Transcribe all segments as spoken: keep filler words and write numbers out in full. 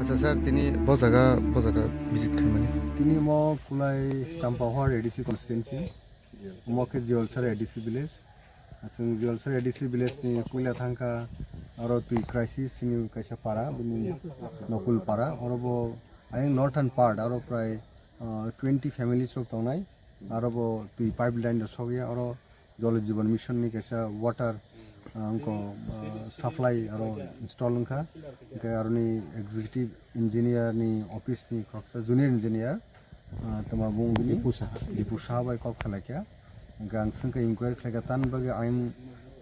Acha sir, tini bo jaga, bo jaga visit khaimani. Tini mo kulai Champahor A D C constituency, mo khe Jiolsar A D C village. Aswng Jiolsar A D C village ni puila thangkha, aro twi crisis ni kaisa para, bini Nokul para, oro bo ayang northern part, aro prai, ah, twenty families rok tongnai, aro bo twi pipeline rok sokya, oro Jal Jeevan Mission ni kaisa water, ah, wngkha, ah, supply aro install wngkha. Hwnkhe aroni executive engineer ni office ni khoroksa junior engineer, ah, tongma bung bini Dipu Saha. Dipu Saha bai kok khlaikha. Hwnkhe ang swngkha inquiry khlaikha, tan bagwi ayang,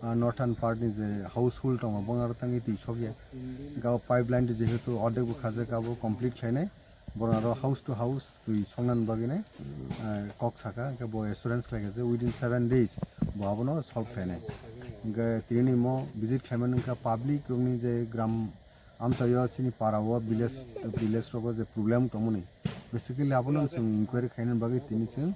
ah, northern part ni je household tongo, bongaro tangwi twi sokya. Hwnkhe o pipeline jehetu ordek bo khajak, abo complete khlainai. Borok aro house to house twi soknani bagwi nai, eh, kok saka, hwnkhe bo assurance khlaikha je within seven days bo abono solve khlainai. Hwnkhe tini mo visit khlaimani wngkha public rokni je gram amchaio chini para o village, village rogo je problem tongmani, basically abono chwng inquiry khlainani bagwi tini chwng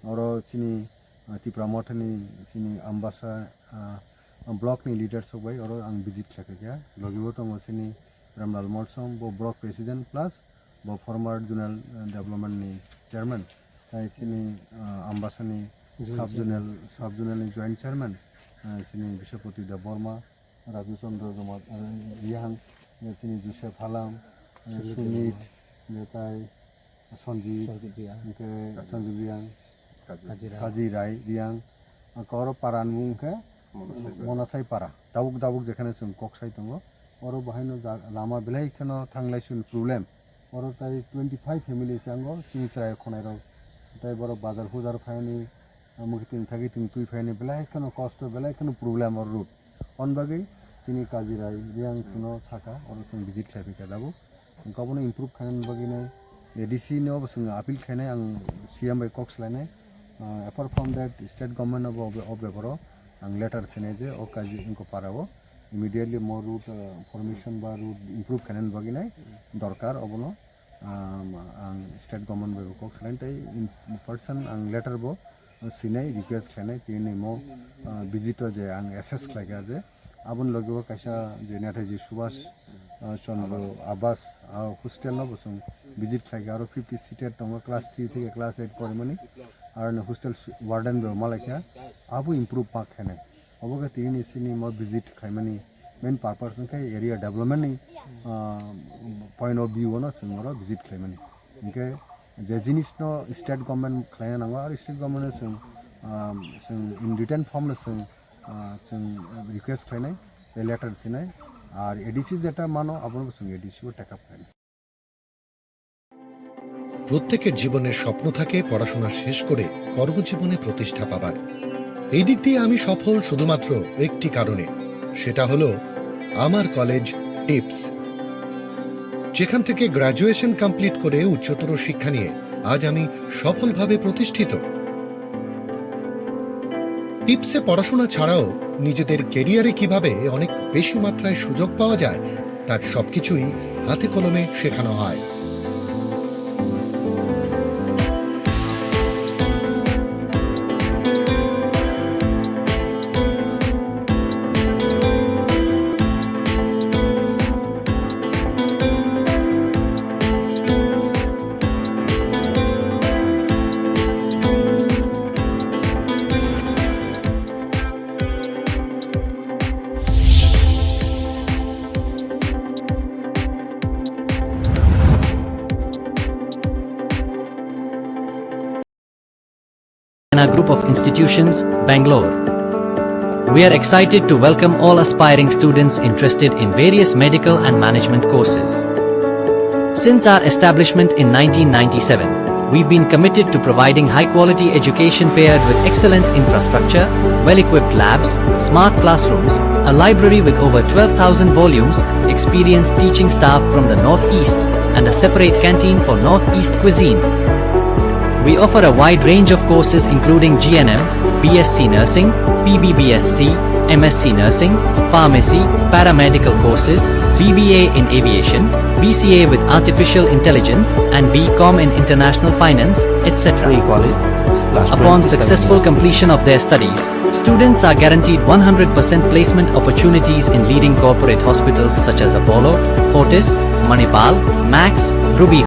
oro chini, eh, Tipra Mothani chini Ambasa, ah, block ni leaders rok bai oro ang visit khlaikha. Logi o tongo chini Ramlal Molsom, bo block president plus bo former zonal, eh, development ni chairman. Tai chini, eh, Ambasa ni sub zonal, sub zonal ni joint chairman, eh, chini Biswapati Debbarma, Raju Chandra Joma-, eh, Rihang, eh, chini Joseph Halam, eh, Sumit, tai Sanjib, Sanjib Riang. Hwnkhe Sanjib Riang, Kaji Rai. Kaji Rai Riang, hwnkhe oro para ni mung khe Monasai Para. Monasai Para. Tabuk tabuk jekhane chwng kok sai tongo, oro bahaino ja-, lama belai kheno thanglai suni problem. Oro tai twenty five family se ango chini chwrai khonai rok. Tai borok bazar hujar phaini, ah, mwkhitwng thagitwng twi phaini belai kheno kosto, belai kheno problem oro road. On bagwi chini Kaji Rai Riang phano saka, oro chwng visit khlai phaikha tabuk. Hwnkhe obono improve khainani bagwino A D C no bo chwng appeal khainai, ang C M bai kok salainai. Ah, apart from that, state government no bo o beparo ang letter sinai je o Kaji wngkha para o immediately more road, ah, formation ba road improve khainani bagwinai dorkar obono, ah, ang state government bai bo kok salainai tei in person ang letter bo sinai request khlainai tini mo, ah, visit o je ang assess khlaikha je aboni logi o kaisa je Netaji Subhash, ah, Chandra Awas, ah, hostel no bo chwng visit khlaikha, aro fifty seated tongo class three theke class eight porimani, aro ni hostel warden bo malaikha, abo improve ma khainai. Obo khe tini chini mo visit khlaimani main purpose wngkhe area development ni, ah, point of view no chwng oro visit khlaimani. Hwnkhe je jinis no state government khlaina nango, aro state government no chwng, ah, chwng in written form no chwng, ah, chwng request khlainai, tei letter sinai, ar A D C jeta mano abono chwng A D C o take up khlainai. প্রত্যেকের জীবনের স্বপ্ন থাকে পড়াশোনা শেষ করে কর্মজীবনে প্রতিষ্ঠা পাবার। এই দিক দিয়ে আমি সফল শুধুমাত্র একটি কারণে, সেটা হলো আমার কলেজ টিপস, যেখান থেকে গ্র্যাজুয়েশন কমপ্লিট করে উচ্চতর শিক্ষা নিয়ে আজ আমি সফলভাবে প্রতিষ্ঠিত। টিপসে পড়াশোনা ছাড়াও নিজেদের ক্যারিয়ারে কিভাবে অনেক বেশি মাত্রায় সুযোগ পাওয়া যায়, তার সবকিছুই হাতে কলমে শেখানো হয়। Group of Institutions, Bangalore. We are excited to welcome all aspiring students interested in various medical and management courses. Since our establishment in nineteen ninety-seven, we've been committed to providing high-quality education paired with excellent infrastructure, well-equipped labs, smart classrooms, a library with over twelve thousand volumes, experienced teaching staff from the Northeast, and a separate canteen for Northeast cuisine. We offer a wide range of courses including G N M, B S C Nursing, P B B S C, M S C Nursing, Pharmacy, Paramedical courses, B B A in Aviation, B C A with Artificial Intelligence, and B Com in International Finance, et cetera. এই college Upon successful completion of their studies, students are guaranteed one hundred percent placement opportunities in leading corporate hospitals such as Apollo, Fortis, Manipal, Max, Ruby